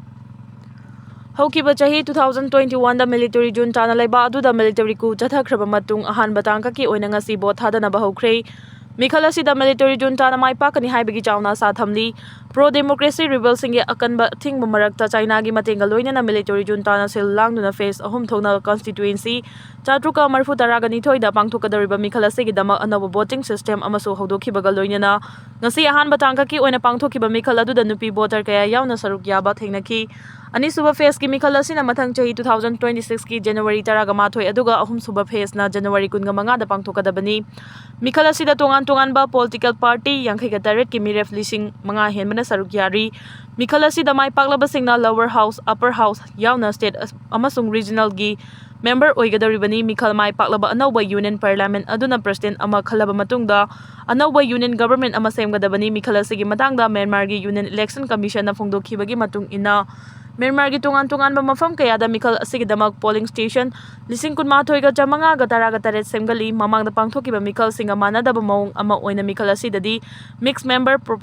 ꯍꯧꯈꯤꯕ ꯆꯍꯤ two thousand twenty oneꯗ ꯃꯤꯂꯤꯇꯔꯤ ꯖꯨꯟꯇꯥꯅ ꯂꯩꯕꯥꯛ ꯑꯗꯨꯗ ꯃꯤꯂꯤꯇꯔꯤ coup ꯆꯠꯊꯈ꯭ꯔꯕ ꯃꯇꯨꯡ ꯑꯍꯥꯟꯕ ꯇꯥꯡꯀꯛꯀꯤ ꯑꯣꯏꯅ ꯉꯁꯤ ꯚꯣꯠ ꯊꯥꯗꯅꯕ ꯍꯧꯈ꯭ꯔꯦ꯫ ꯃꯤꯈꯜ ꯑꯁꯤꯗ ꯃꯤꯂꯤꯇꯔꯤ ꯖꯨꯟꯇꯥꯅ ꯃꯥꯏ ꯄꯥꯛꯀꯅꯤ ꯍꯥꯏꯕꯒꯤ ꯆꯥꯎꯅ ꯑꯥꯁꯥ ꯊꯝꯂꯤ꯫ Pro democracy rebelꯁꯤꯡꯒꯤ ꯑꯀꯟꯕ ꯑꯊꯤꯡꯕ ꯃꯔꯛꯇ ꯆꯥꯏꯅꯥꯒꯤ ꯃꯇꯦꯡꯒ ꯂꯣꯏꯅꯅ ꯃꯤꯂꯤꯇꯔꯤ ꯖꯨꯟꯇꯥꯅ ꯁꯤꯜ ꯂꯥꯡꯗꯨꯅ phase ꯑꯍꯨꯝ ꯊꯣꯛꯅ constituency ꯆꯥꯇ꯭ꯔꯨꯛꯀ ꯃꯔꯤꯐꯨ ꯇꯔꯥꯒ ꯅꯤꯊꯣꯏꯗ ꯄꯥꯡꯊꯣꯛꯀꯗꯧꯔꯤꯕ ꯃꯤꯈꯜ ꯑꯁꯤꯒꯤꯗꯃꯛ ꯑꯅꯧꯕ voting system ꯑꯃꯁꯨ ꯍꯧꯗꯣꯛꯈꯤꯕꯒ ꯂꯣꯏꯅꯅ ꯉꯁꯤ ꯑꯍꯥꯟꯕ ꯇꯥꯡꯀꯛꯀꯤ ꯑꯣꯏꯅ ꯄꯥꯡꯊꯣꯛꯈꯤꯕ ꯃꯤꯈꯜ ꯑꯗꯨꯗ ꯅꯨꯄꯤ voter ꯀꯌꯥ ꯌꯥꯎꯅ ꯁꯔꯨꯛ ꯌꯥꯕ ꯊꯦꯡꯅꯈꯤ꯫ ꯑꯅꯤꯁꯨꯕ phaseꯀꯤ ꯃꯤꯈꯜ ꯑꯁꯤꯅ ꯃꯊꯪ ꯆꯍꯤ two thousand twenty sixꯀꯤ January ꯇꯔꯥꯒ ꯃꯥꯊꯣꯏ ꯑꯗꯨꯒ ꯑꯍꯨꯝꯁꯨꯕ phaseꯅ January ꯀꯨꯟꯒ ꯃꯉꯥꯗ ꯄꯥꯡꯊꯣꯛꯀꯗꯕꯅꯤ꯫ ꯃꯤꯈꯜ ꯑꯁꯤꯗ ꯇꯣꯉꯥꯟ ꯇꯣꯉꯥꯟꯕ political party ꯌꯥꯡꯈꯩꯒ ꯇꯔꯦꯠꯀꯤ ꯃꯤꯔꯦꯞ ꯂꯤꯁꯤꯡ ꯃꯉꯥ ꯍꯦꯟꯕꯅ ꯁꯔꯨꯛ ꯌꯥꯔꯤ꯫ ꯃꯤꯈꯜ ꯑꯁꯤꯗ ꯃꯥꯏ ꯄꯥꯛꯂꯕꯁꯤꯡꯅ lower house, upper house ꯌꯥꯎꯅ state ꯑꯃꯁꯨꯡ regionalꯒꯤ member ꯑꯣꯏꯒꯗꯧꯔꯤꯕꯅꯤ꯫ ꯃꯤꯈꯜ ꯃꯥꯏ ꯄꯥꯛꯂꯕ ꯑꯅꯧꯕ union parliament ꯑꯗꯨꯅ president ꯑꯃ ꯈꯜꯂꯕ ꯃꯇꯨꯡꯗ ꯑꯅꯧꯕ union government ꯑꯃ ꯁꯦꯝꯒꯗꯕꯅꯤ꯫ ꯃꯤꯈꯜ ꯑꯁꯤꯒꯤ ꯃꯇꯥꯡꯗ ꯃ꯭ꯌꯥꯟꯃꯥꯔꯒꯤ Union Election Commissionꯅ ꯐꯣꯡꯗꯣꯛꯈꯤꯕꯒꯤ ꯃꯇꯨꯡ ꯏꯟꯅ, ꯃ꯭ꯌꯥꯟꯃꯥꯔꯒꯤ ꯇꯣꯉꯥꯟ ꯇꯣꯉꯥꯟꯕ ꯃꯐꯝ ꯀꯌꯥꯗ ꯃꯤꯈꯜ ꯑꯁꯤꯒꯤꯗꯃꯛ polling station ꯂꯤꯁꯤꯡ ꯀꯨꯟꯃꯥꯊꯣꯏꯒ ꯆꯥꯃꯉꯥꯒ ꯇꯔꯥꯒ ꯇꯔꯦꯠ ꯁꯦꯝꯒꯠꯂꯤ꯫ ꯃꯃꯥꯡꯗ ꯄꯥꯡꯊꯣꯛꯈꯤꯕ ꯃꯤꯈꯜꯁꯤꯡꯒ ꯃꯥꯟꯅꯗꯕ ꯃꯑꯣꯡ ꯑꯃ ꯑꯣꯏꯅ ꯃꯤꯈꯜ ꯑꯁꯤꯗꯗꯤ mixed member pro-,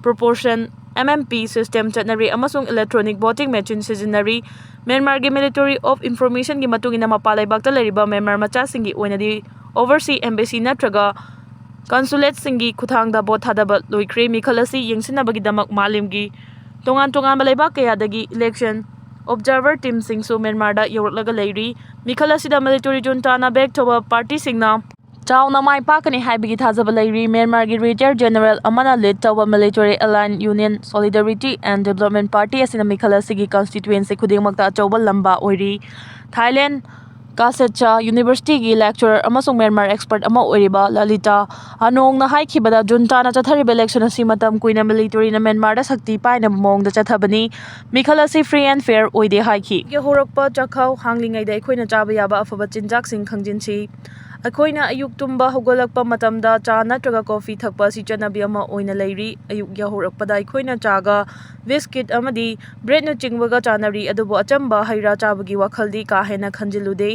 proportion, M M P system ꯆꯠꯅꯔꯤ ꯑꯃꯁꯨꯡ electronic voting machine ꯁꯤꯖꯤꯟꯅꯔꯤ꯫ ꯃ꯭ꯌꯥꯟꯃꯥꯔꯒꯤ Ministry of Informationꯒꯤ ꯃꯇꯨꯡ ꯏꯟꯅ, ꯃꯄꯥꯟ ꯂꯩꯕꯥꯛꯇ ꯂꯩꯔꯤꯕ ꯃ꯭ꯌꯥꯟꯃꯥꯔ ꯃꯆꯥꯁꯤꯡꯒꯤ ꯑꯣꯏꯅꯗꯤ overseas embassy ꯅꯠꯇ꯭ꯔꯒ consulateꯁꯤꯡꯒꯤ ꯈꯨꯠꯊꯥꯡꯗ ꯚꯣꯠ ꯊꯥꯗꯕ ꯂꯣꯏꯈ꯭ꯔꯦ꯫ ꯃꯤꯈꯜ ꯑꯁꯤ ꯌꯦꯡꯁꯤꯟꯅꯕꯒꯤꯗꯃꯛ ꯃꯥꯂꯦꯝꯒꯤ ꯇꯣꯉꯥꯟ ꯇꯣꯉꯥꯟꯕ ꯂꯩꯕꯥꯛ ꯀꯌꯥꯗꯒꯤ election observer teamꯁꯤꯡꯁꯨ ꯃ꯭ꯌꯥꯟꯃꯥꯔꯗ ꯌꯧꯔꯛꯂꯒ ꯂꯩꯔꯤ꯫ ꯃꯤꯈꯜ ꯑꯁꯤꯗ ꯃꯤꯂꯤꯇꯔꯤ ꯖꯨꯟꯇꯥꯅ back ꯇꯧꯕ partyꯁꯤꯡꯅ ꯆꯥꯎꯅ ꯃꯥꯏ ꯄꯥꯛꯀꯅꯤ ꯍꯥꯏꯕꯒꯤ ꯊꯥꯖꯕ ꯂꯩꯔꯤ꯫ ꯃ꯭ꯌꯥꯟꯃꯥꯔꯒꯤ retired general ꯑꯃꯅ lead ꯇꯧꯕ Military Alliance Union Solidarity and Development Party ꯑꯁꯤꯅ ꯃꯤꯈꯜ ꯑꯁꯤꯒꯤ constituency ꯈꯨꯗꯤꯡꯃꯛꯇ ꯑꯆꯧꯕ ꯂꯝꯕꯥ ꯑꯣꯏꯔꯤ꯫ Thailand Kasetcha Universityꯒꯤ lecturer ꯑꯃꯁꯨꯡ ꯃ꯭ꯌꯥꯟꯃꯥꯔ expert ꯑꯃ ꯑꯣꯏꯔꯤꯕ ꯂꯂꯤꯇꯥ ꯑꯅꯣꯡꯅ ꯍꯥꯏꯈꯤꯕꯗ, ꯖꯨꯟꯇꯥꯅ ꯆꯠꯊꯔꯤꯕ election ꯑꯁꯤ ꯃꯇꯝ ꯀꯨꯏꯅ ꯃꯤꯂꯤꯇꯔꯤꯅ ꯃ꯭ꯌꯥꯟꯃꯥꯔꯗ ꯁꯛꯇꯤ ꯄꯥꯏꯅꯕ ꯃꯑꯣꯡꯗ ꯆꯠꯊꯕꯅꯤ꯫ ꯃꯤꯈꯜ ꯑꯁꯤ free and fair ꯑꯣꯏꯗꯦ ꯍꯥꯏꯈꯤ꯫ ꯍꯧꯔꯛꯄ ꯆꯥꯛꯈꯥꯎ ꯍꯥꯡꯂꯤꯉꯩꯗ ꯑꯩꯈꯣꯏꯅ ꯆꯥꯕ ꯌꯥꯕ ꯑꯐꯕ ꯆꯤꯟꯖꯥꯛꯁꯤꯡ ꯈꯪꯖꯤꯟꯁꯤ꯫ ꯑꯩꯈꯣꯏꯅ ꯑꯌꯨꯛ ꯇꯨꯝꯕ ꯍꯧꯒꯠꯂꯛꯄ ꯃꯇꯝꯗ ꯆꯥ ꯅꯠꯇ꯭ꯔꯒ ꯀꯣꯐꯤ ꯊꯛꯄ ꯑꯁꯤ ꯆꯠꯅꯕꯤ ꯑꯃ ꯑꯣꯏꯅ ꯂꯩꯔꯤ꯫ ꯑꯌꯨꯛ ꯌꯥꯍꯧꯔꯛꯄꯗ ꯑꯩꯈꯣꯏꯅ ꯆꯥꯒ ꯕꯤꯁꯀꯤꯠ ꯑꯃꯗꯤ ꯕ꯭ꯔꯦꯗꯅꯆꯤꯡꯕꯒ ꯆꯥꯅꯔꯤ, ꯑꯗꯨꯕꯨ ꯑꯆꯝꯕ ꯍꯩ ꯔꯥ ꯆꯥꯕꯒꯤ ꯋꯥꯈꯜꯗꯤ ꯀꯥ ꯍꯦꯟꯅ ꯈꯟꯖꯤꯜꯂꯨꯗꯦ꯫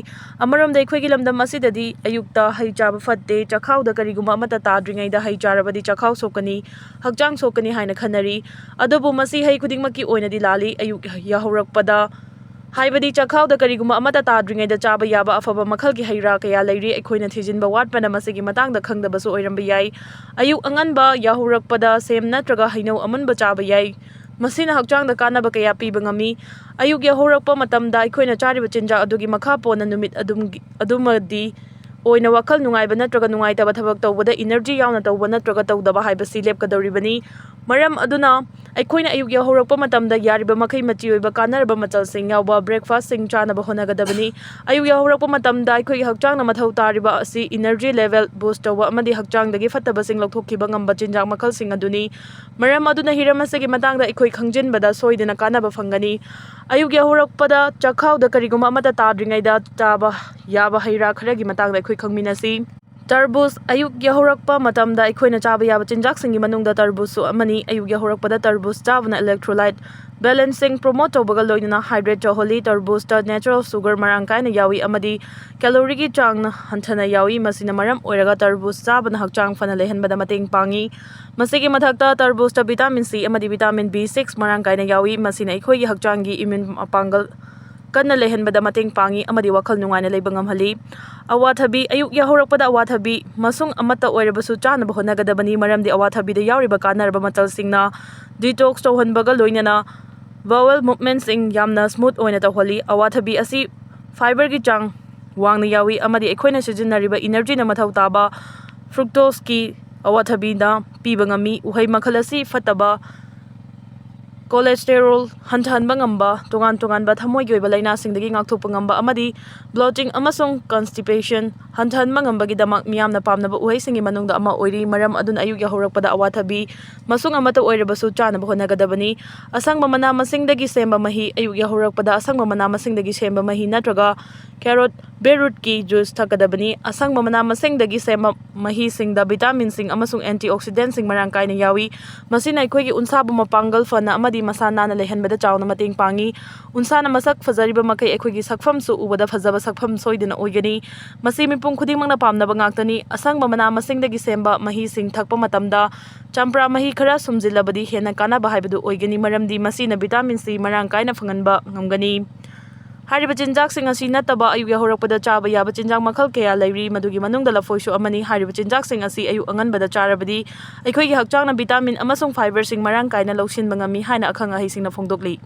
ꯑꯃꯔꯣꯝꯗ ꯑꯩꯈꯣꯏꯒꯤ ꯂꯝꯗꯝ ꯑꯁꯤꯗꯗꯤ ꯑꯌꯨꯛꯇ ꯍꯩ ꯆꯥꯕ ꯐꯠꯇꯦ, ꯆꯥꯛꯈꯥꯎꯗ ꯀꯔꯤꯒꯨꯝꯕ ꯑꯃꯠꯇ ꯇꯥꯗ꯭ꯔꯤꯉꯩꯗ ꯍꯩ ꯆꯥꯔꯕꯗꯤ ꯆꯥꯛꯈꯥꯎ ꯁꯣꯛꯀꯅꯤ, ꯍꯛꯆꯥꯡ ꯁꯣꯛꯀꯅꯤ ꯍꯥꯏꯅ ꯈꯟꯅꯔꯤ꯫ ꯑꯗꯨꯕꯨ ꯃꯁꯤ ꯍꯩ ꯈꯨꯗꯤꯡꯃꯛꯀꯤ ꯑꯣꯏꯅꯗꯤ ꯂꯥꯜꯂꯤ꯫ ꯑꯌꯨꯛ ꯌꯥꯍꯧꯔꯛꯄꯗ ꯍꯥꯏꯕꯗꯤ ꯆꯥꯛꯈꯥꯎꯗ ꯀꯔꯤꯒꯨꯝꯕ ꯑꯃꯠꯇ ꯇꯥꯗ꯭ꯔꯤꯉꯩꯗ ꯆꯥꯕ ꯌꯥꯕ ꯑꯐꯕ ꯃꯈꯜꯒꯤ ꯍꯩ ꯔꯥ ꯀꯌꯥ ꯂꯩꯔꯤ꯫ ꯑꯩꯈꯣꯏꯅ ꯊꯤꯖꯤꯟꯕ ꯋꯥꯠꯄꯅ ꯃꯁꯤꯒꯤ ꯃꯇꯥꯡꯗ ꯈꯪꯗꯕꯁꯨ ꯑꯣꯏꯔꯝꯕ ꯌꯥꯏ꯫ ꯑꯌꯨꯛ ꯑꯉꯟꯕ ꯌꯥꯍꯧꯔꯛꯄꯗ ꯁꯦꯝ ꯅꯠꯇ꯭ꯔꯒ ꯍꯩꯅꯧ ꯑꯃꯨꯟꯕ ꯆꯥꯕ ꯌꯥꯏ꯫ ꯃꯁꯤꯅ ꯍꯛꯆꯥꯡꯗ ꯀꯥꯟꯅꯕ ꯀꯌꯥ ꯄꯤꯕ ꯉꯝꯃꯤ꯫ ꯑꯌꯨꯛ ꯌꯥꯍꯧꯔꯛꯄ ꯃꯇꯝꯗ ꯑꯩꯈꯣꯏꯅ ꯆꯥꯔꯤꯕ ꯆꯤꯟꯖꯥꯛ ꯑꯗꯨꯒꯤ ꯃꯈꯥ ꯄꯣꯟꯅ ꯅꯨꯃꯤꯠ ꯑꯗꯨꯝꯒꯤ ꯑꯗꯨꯃꯗꯤ ꯑꯣꯏꯅ ꯋꯥꯈꯜ ꯅꯨꯡꯉꯥꯏꯕ ꯅꯠꯇ꯭ꯔꯒ ꯅꯨꯡꯉꯥꯏꯇꯕ ꯊꯕꯛ ꯇꯧꯕꯗ ꯏꯅꯔꯖꯤ ꯌꯥꯎꯅ ꯇꯧꯕ ꯅꯠꯇ꯭ꯔꯒ ꯇꯧꯗꯕ ꯍꯥꯏꯕꯁꯤ ꯂꯦꯞꯀꯗꯧꯔꯤꯕꯅꯤ꯫ ꯃꯔꯝ ꯑꯗꯨꯅ ꯑꯩꯈꯣꯏꯅ ꯑꯌꯨꯛ ꯌꯥꯍꯧꯔꯛꯄ ꯃꯇꯝꯗ ꯌꯥꯔꯤꯕ ꯃꯈꯩ ꯃꯆꯤ ꯑꯣꯏꯕ ꯀꯥꯟꯅꯔꯕ ꯃꯆꯜꯁꯤꯡ ꯌꯥꯎꯕ ꯕ꯭ꯔꯦꯛꯐꯥꯁꯁꯤꯡ ꯆꯥꯅꯕ ꯍꯣꯠꯅꯒꯗꯕꯅꯤ꯫ ꯑꯌꯨꯛ ꯌꯥꯍꯧꯔꯛꯄ ꯃꯇꯝꯗ ꯑꯩꯈꯣꯏꯒꯤ ꯍꯛꯆꯥꯡꯅ ꯃꯊꯧ ꯇꯥꯔꯤꯕ ꯑꯁꯤ ꯏꯅꯔꯖꯤ ꯂꯦꯚꯦꯜ ꯕꯨꯁ ꯇꯧꯕ ꯑꯃꯗꯤ ꯍꯛꯆꯥꯡꯗꯒꯤ ꯐꯠꯇꯕꯁꯤꯡ ꯂꯧꯊꯣꯛꯈꯤꯕ ꯉꯝꯕ ꯆꯤꯟꯖꯥꯛ ꯃꯈꯜꯁꯤꯡ ꯑꯗꯨꯅꯤ꯫ ꯃꯔꯝ ꯑꯗꯨꯅ ꯍꯤꯔꯝ ꯑꯁꯤꯒꯤ ꯃꯇꯥꯡꯗ ꯑꯩꯈꯣꯏ ꯈꯪꯖꯤꯟꯕꯗ ꯁꯣꯏꯗꯅ ꯀꯥꯟꯅꯕ ꯐꯪꯒꯅꯤ꯫ ꯑꯌꯨꯛ ꯌꯥꯍꯧꯔꯛꯄꯗ ꯆꯥꯛꯈꯥꯎꯗ ꯀꯔꯤꯒꯨꯝꯕ ꯑꯃꯠꯇ ꯇꯥꯗ꯭ꯔꯤꯉꯩꯗ ꯆꯥꯕ ꯌꯥꯕ ꯍꯩ ꯔꯥ ꯈꯔꯒꯤ ꯃꯇꯥꯡꯗ ꯑꯩꯈꯣꯏ ꯈꯪꯃꯤꯟꯅꯁꯤ꯫ ꯇꯔꯕꯨꯖ: ꯑꯌꯨꯛ ꯌꯥꯍꯧꯔꯛꯄ ꯃꯇꯝꯗ ꯑꯩꯈꯣꯏꯅ ꯆꯥꯕ ꯌꯥꯕ ꯆꯤꯟꯖꯥꯛꯁꯤꯡꯒꯤ ꯃꯅꯨꯡꯗ ꯇꯔꯕꯨꯖꯁꯨ ꯑꯃꯅꯤ꯫ ꯑꯌꯨꯛ ꯌꯥꯍꯧꯔꯛꯄꯗ ꯇꯔꯕꯨꯖ ꯆꯥꯕꯅ ꯏꯂꯦꯛꯇ꯭ꯔꯣꯂꯥꯏꯠ ꯕꯦꯂꯦꯟꯁꯤꯡ ꯄ꯭ꯔꯣꯃꯣꯠ ꯇꯧꯕꯒ ꯂꯣꯏꯅꯅ ꯍꯥꯏꯗ꯭ꯔꯦꯠ ꯇꯧꯍꯜꯂꯤ꯫ ꯇꯔꯕꯨꯖꯇ ꯅꯦꯆꯔꯦꯜ ꯁꯨꯒꯔ ꯃꯔꯥꯡ ꯀꯥꯏꯅ ꯌꯥꯎꯏ ꯑꯃꯗꯤ ꯀꯦꯂꯣꯔꯤꯒꯤ ꯆꯥꯡ ꯍꯟꯊꯅ ꯌꯥꯎꯏ꯫ ꯃꯁꯤꯅ ꯃꯔꯝ ꯑꯣꯏꯔꯒ ꯇꯔꯕꯨꯖ ꯆꯥꯕꯅ ꯍꯛꯆꯥꯡ ꯐꯅ ꯂꯩꯍꯟꯕꯗ ꯃꯇꯦꯡ ꯄꯥꯡꯏ꯫ ꯃꯁꯤꯒꯤ ꯃꯊꯛꯇ ꯇꯔꯕꯨꯖꯇ ꯚꯤꯇꯥꯃꯤꯟ ꯁꯤ ꯑꯃꯗꯤ ꯚꯤꯇꯥꯃꯤꯟ ꯕꯤ ꯁꯤꯛꯁ ꯃꯔꯥꯡ ꯀꯥꯏꯅ ꯌꯥꯎꯏ꯫ ꯃꯁꯤꯅ ꯑꯩꯈꯣꯏꯒꯤ ꯍꯛꯆꯥꯡꯒꯤ ꯏꯝꯌꯨꯟ ꯃꯄꯥꯡꯒꯜ ꯀꯟꯅ ꯂꯩꯍꯟꯕꯗ ꯃꯇꯦꯡ ꯄꯥꯡꯏ ꯑꯃꯗꯤ ꯋꯥꯈꯜ ꯅꯨꯡꯉꯥꯏꯅ ꯂꯩꯕ ꯉꯝꯍꯜꯂꯤ꯫ ꯑꯋꯥꯊꯕꯤ: ꯑꯌꯨꯛ ꯌꯥꯍꯧꯔꯛꯄꯗ ꯑꯋꯥꯊꯕꯤ ꯃꯁꯨꯡ ꯑꯃꯠꯇ ꯑꯣꯏꯔꯕꯁꯨ ꯆꯥꯅꯕ ꯍꯣꯠꯅꯒꯗꯕꯅꯤ, ꯃꯔꯝꯗꯤ ꯑꯋꯥꯊꯕꯤꯗ ꯌꯥꯎꯔꯤꯕ ꯀꯥꯟꯅꯔꯕ ꯃꯆꯜꯁꯤꯡꯅ ꯗꯤꯇꯣꯛꯁ ꯇꯧꯍꯟꯕꯒ ꯂꯣꯏꯅꯅ ꯕꯋꯦꯜ ꯃꯨꯚꯃꯦꯟꯠꯁꯤꯡ ꯌꯥꯝꯅ ꯁ꯭ꯃꯨꯊ ꯑꯣꯏꯅ ꯇꯧꯍꯜꯂꯤ꯫ ꯑꯋꯥꯊꯕꯤ ꯑꯁꯤ ꯐꯥꯏꯕꯔꯒꯤ ꯆꯥꯡ ꯋꯥꯡꯅ ꯌꯥꯎꯏ ꯑꯃꯗꯤ ꯑꯩꯈꯣꯏꯅ ꯁꯤꯖꯤꯟꯅꯔꯤꯕ ꯏꯅꯔꯖꯤꯅ ꯃꯊꯧ ꯇꯥꯕ ꯐ꯭ꯔꯨꯛꯇꯣꯁꯀꯤ ꯑꯋꯥꯊꯕꯤꯅ ꯄꯤꯕ ꯉꯝꯃꯤ꯫ ꯎꯍꯩ ꯃꯈꯜ ꯑꯁꯤ ꯐꯠꯇꯕ cholesterol ꯍꯟꯊꯍꯟꯕ ꯉꯝꯕ, ꯇꯣꯉꯥꯟ ꯇꯣꯉꯥꯟꯕ ꯊꯃꯣꯏꯒꯤ ꯑꯣꯏꯕ ꯂꯥꯏꯅꯥꯁꯤꯡꯗꯒꯤ ꯉꯥꯛꯊꯣꯛꯄ ꯉꯝꯕ ꯑꯃꯗꯤ bloating ꯑꯃꯁꯨꯡ constipation ꯍꯟꯊꯍꯟꯕ ꯉꯝꯕꯒꯤꯗꯃꯛ ꯃꯤꯌꯥꯝꯅ ꯄꯥꯝꯅꯕ ꯎꯍꯩꯁꯤꯡꯒꯤ ꯃꯅꯨꯡꯗ ꯑꯃ ꯑꯣꯏꯔꯤ꯫ ꯃꯔꯝ ꯑꯗꯨꯅ ꯑꯌꯨꯛ ꯌꯥꯍꯧꯔꯛꯄꯗ ꯑꯋꯥꯊꯕꯤ, ꯃꯁꯨꯡ ꯑꯃꯠꯇ ꯑꯣꯏꯔꯕꯁꯨ ꯆꯥꯅꯕ ꯍꯣꯠꯅꯒꯗꯕꯅꯤ꯫ ꯑꯁꯪꯕ ꯃꯅꯥ ꯃꯁꯤꯡꯗꯒꯤ ꯁꯦꯝꯕ ꯃꯍꯤ: ꯑꯌꯨꯛ ꯌꯥꯍꯧꯔꯛꯄꯗ ꯑꯁꯪꯕ ꯃꯅꯥ ꯃꯁꯤꯡꯗꯒꯤ ꯁꯦꯝꯕ ꯃꯍꯤ ꯅꯠꯇ꯭ꯔꯒ carrot, beetrootꯀꯤ juice ꯊꯛꯀꯗꯕꯅꯤ꯫ ꯑꯁꯪꯕ ꯃꯅꯥ ꯃꯁꯤꯡꯗꯒꯤ ꯁꯦꯝꯕ ꯃꯍꯤꯁꯤꯡꯗ vitaminꯁꯤꯡ ꯑꯃꯁꯨꯡ antioxidantꯁꯤꯡ ꯃꯔꯥꯡ ꯀꯥꯏꯅ ꯌꯥꯎꯏ꯫ ꯃꯁꯤꯅ ꯑꯩꯈꯣꯏꯒꯤ ꯎꯟꯁꯥꯕꯨ ꯃꯄꯥꯡꯒꯜ ꯐꯅ ꯑꯃꯗꯤ ꯃꯁꯥ ꯅꯥꯟꯅ ꯂꯩꯍꯟꯕꯗ ꯆꯥꯎꯅ ꯃꯇꯦꯡ ꯄꯥꯡꯏ꯫ ꯎꯟꯁꯥꯅ ꯃꯁꯛ ꯐꯖꯔꯤꯕ ꯃꯈꯩ ꯑꯩꯈꯣꯏꯒꯤ ꯁꯛꯐꯝꯁꯨ ꯎꯕꯗ ꯐꯖꯕ ꯁꯛꯐꯝ ꯁꯣꯏꯗꯅ ꯑꯣꯏꯒꯅꯤ꯫ ꯃꯁꯤ ꯃꯤꯄꯨꯝ ꯈꯨꯗꯤꯡꯃꯛꯅ ꯄꯥꯝꯅꯕ ꯉꯥꯛꯇꯅꯤ꯫ ꯑꯁꯪꯕ ꯃꯅꯥ ꯃꯁꯤꯡꯗꯒꯤ ꯁꯦꯝꯕ ꯃꯍꯤꯁꯤꯡ ꯊꯛꯄ ꯃꯇꯝꯗ ꯆꯝꯄ꯭ꯔꯥ ꯃꯍꯤ ꯈꯔ ꯁꯨꯝꯖꯤꯜꯂꯕꯗꯤ ꯍꯦꯟꯅ ꯀꯥꯟꯅꯕ ꯍꯥꯏꯕꯗꯨ ꯑꯣꯏꯒꯅꯤ, ꯃꯔꯝꯗꯤ ꯃꯁꯤꯅ vitaminC ꯃꯔꯥꯡ ꯀꯥꯏꯅ ꯐꯪꯍꯟꯕ ꯉꯝꯒꯅꯤ꯫ ꯍꯥꯏꯔꯤꯕ ꯆꯤꯟꯖꯥꯛꯁꯤꯡ ꯑꯁꯤ ꯅꯠꯇꯕ ꯑꯌꯨꯛ ꯌꯥꯍꯧꯔꯛꯄꯗ ꯆꯥꯕ ꯌꯥꯕ ꯆꯤꯟꯖꯥꯛ ꯃꯈꯜ ꯀꯌꯥ ꯂꯩꯔꯤ, ꯃꯗꯨꯒꯤ ꯃꯅꯨꯡꯗ ꯂꯐꯣꯏꯁꯨ ꯑꯃꯅꯤ꯫ ꯍꯥꯏꯔꯤꯕ ꯆꯤꯟꯖꯥꯛꯁꯤꯡ ꯑꯁꯤ ꯑꯌꯨꯛ ꯑꯉꯟꯕꯗ ꯆꯥꯔꯕꯗꯤ ꯑꯩꯈꯣꯏꯒꯤ ꯍꯛꯆꯥꯡꯅ vitamin ꯑꯃꯁꯨꯡ fiberꯁꯤꯡ ꯃꯔꯥꯡ ꯀꯥꯏꯅ ꯂꯧꯁꯤꯟꯕ ꯉꯝꯃꯤ ꯍꯥꯏꯅ ꯑꯈꯪ ꯑꯍꯩꯁꯤꯡꯅ ꯐꯣꯡꯗꯣꯛꯂꯤ꯫